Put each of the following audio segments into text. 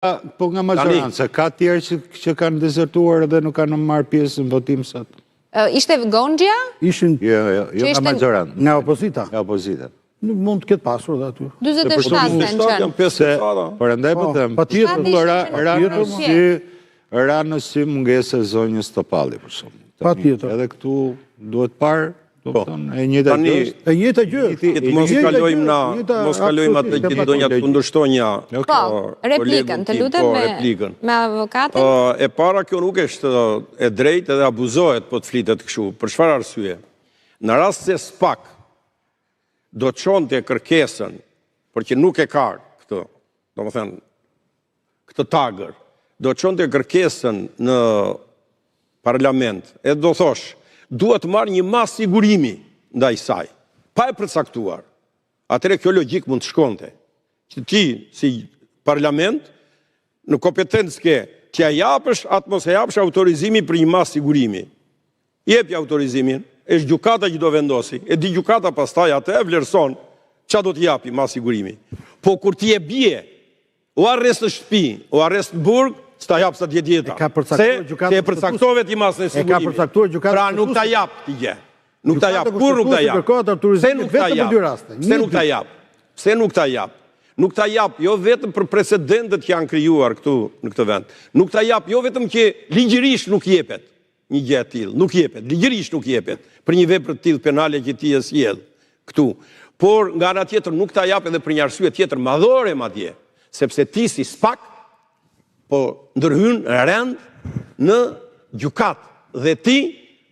Po nga mazhoranca, ka tjerë që, që kanë dezertuar dhe nuk kanë marrë pjesë në votim sot? Ishte Gonxhja? Ishin... Jo, jo, jo nga mazhoranca. Nga opozita? Nga opozita. Nuk mund të ketë pasur dhe aty. 47 kanë qenë. Janë 5 Prandaj po them, patjetër, po ra, ra në sy, ra në sy mungesa e zonjës Topalli për shembull. Patjetër. Edhe këtu duhet parë Do të thonë, e njëjta gjë. E njëjta gjë. Të mos kalojmë na, mos kalojmë atë që donja të kundërshtonja. Po, replikën, të lutem po, me replikën. Me avokatin. E para kjo nuk është e drejtë edhe abuzohet po të flitet kështu. Për çfarë arsye? Në rast se SPAK do të çonte kërkesën, por që nuk e ka këtë, domethënë këtë tagër, do çonte kërkesën në parlament, e do thosh, duhet të marrë një masë sigurimi ndaj saj, pa e përcaktuar. Atëherë kjo logjikë mund të shkonte, që ti si parlament në kompetencë ke t'ia japësh a të mos e japësh autorizimin për një masë sigurimi. Jepi autorizimin, është gjykata që do vendosi. E di gjykata pastaj atë e vlerëson ça do t'i japi masë sigurimi. Po kur ti e bie, o arrest në shtëpi, o arrest në burg, s'ta jap sa të jetë jeta. E ka përcaktuar gjykata. Se e përcaktove ti masën e sigurimit. E ka përcaktuar gjykata. Pra nuk ta jap ti gjë. Nuk ta jap, kur nuk ta jap. Pse nuk ta jap? Pse nuk ta jap? Pse nuk ta jap? Nuk ta jap jo vetëm për precedentët që janë krijuar këtu në këtë vend. Nuk ta jap jo vetëm që ligjërisht nuk jepet. Një gjë e tillë nuk jepet, ligjërisht nuk jepet për një vepër të tillë penale që ti e sjell këtu. Por nga ana tjetër nuk ta jap edhe për një arsye tjetër madhore madje, sepse ti si SPAK po ndërhyn rend në gjykatë dhe ti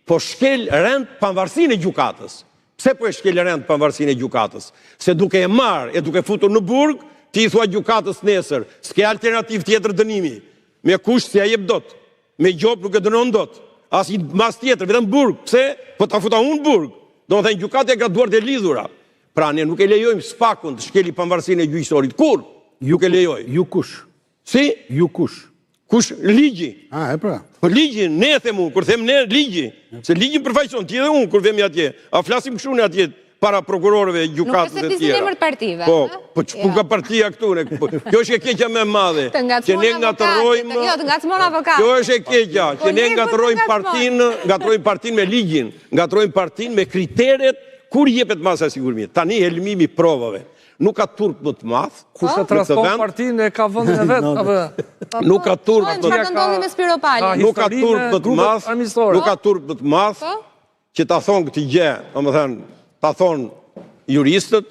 po shkel rend pavarësinë e gjykatës. Pse po e shkel rend pavarësinë e gjykatës? Se duke e marrë e duke futur në burg, ti i thua gjykatës nesër, s'ke alternativë tjetër dënimi. Me kusht s'ia jep dot. Me gjobë nuk e dënon dot. Asnjë masë tjetër, vetëm burg. Pse? Po ta futa unë burg. Domethënë gjykata e ka duart e lidhura. Pra ne nuk e lejojmë SPAK-un të shkeli pavarësinë e gjyqësorit. Kurrë nuk e lejojmë. Ju kush? Si? Ju kush? Kush? Ligji. Ah, e pra. Po ligji, ne them unë, kur them ne ligji, se ligjin përfaqëson ti dhe unë kur vemi atje. A flasim kështu ne atje para prokurorëve, gjykatës e tjera. Nuk është se partive. Po, po ç'punë ka partia këtu ne? Po, kjo është e keqja më e madhe. Që ne ngatërrojmë. Jo, të ngacmon avokat. Kjo është e keqja, që ne ngatërrojmë partinë, ngatërrojmë partinë me ligjin, ngatërrojmë partinë me kriteret kur jepet masa e sigurimit. Tani helmimi i provave. Nuk ka turp më të madh. Kush e tradhton partinë e ka vendin e vet, apo? Nuk ka turp më të madh. Nuk ka turp më të madh. Nuk ka turp më të madh. Po? Që ta thonë këtë gjë, domethënë, ta thonë juristët,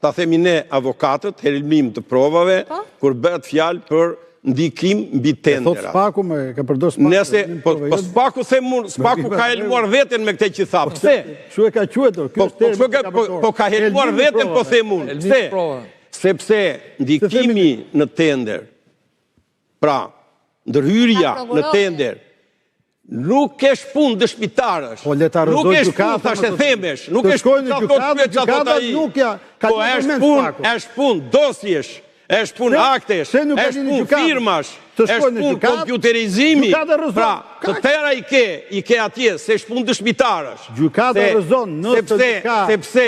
ta themi ne avokatët, helmim të provave, po? kur bëhet fjalë për ndikim mbi tendera. Thotë Spaku me ka përdor Spaku. Nëse po, po Spaku them unë, Spaku ka helmuar veten me këtë që tha. Po, Pse? Kështu e ka quajtur, ky po, është termi. Po, po, po ka helmuar veten po them unë. Pse? Sepse ndikimi në tender Pra, ndërhyrja në tender nuk është punë dëshmitarësh. Po le ta rrëzojë gjykata. Nuk është punë thashethemesh, nuk është punë çfarë thotë ky çfarë thotë ai. Nuk ja ka po është punë, është punë dosjesh, është punë aktesh, është punë firmash, është punë kompjuterizimi. Pra, të tëra i ke, i ke atje, se është punë dëshmitarësh. Gjykata rrëzon nëse ka sepse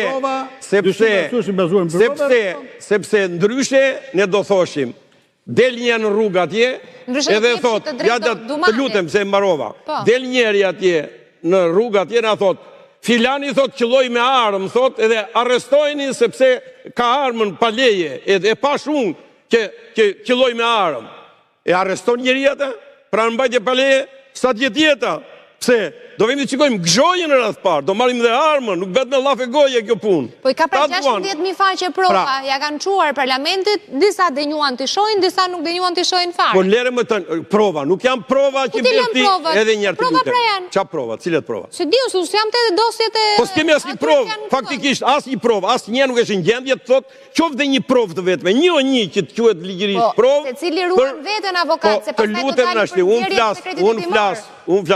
sepse sepse sepse ndryshe ne do thoshim Del një në rrugë atje, edhe thotë, ja të, të lutem se mbarova. Po. Del njëri atje në rrugë atje na thotë, filani thotë qëlloi me armë, thotë edhe arrestojeni sepse ka armën pa leje, edhe e pashë unë që që qëlloi me armë. E arreston njeri atë? Për armëmbajtje pa leje, sa të jetë jeta. Pse? Do vemi të shikojmë gëzhojën në radhë të parë, do marrim dhe armën, nuk bëhet me llafe goje kjo punë. Po i ka pra 16.000 faqe prova, pra, ja kanë çuar parlamentit, disa denjuan t'i shohin, disa nuk denjuan t'i shohin fare. Po lëre më të prova, nuk janë prova që bërë ti edhe një herë të lutem. Prova pra janë. Ça prova, cilat prova? S'e di unë, se s'jam te dosjet e... Po s'kemi asnjë provë, faktikisht asnjë provë, asnjë nuk është në gjendje të thotë Qoftë dhe një provë të vetme, një o një që të quhet ligjërisht po, provë. Po, secili ruan veten avokat, po, se pastaj do dalë për nxjerrje të sekretit unë flas, unë flas.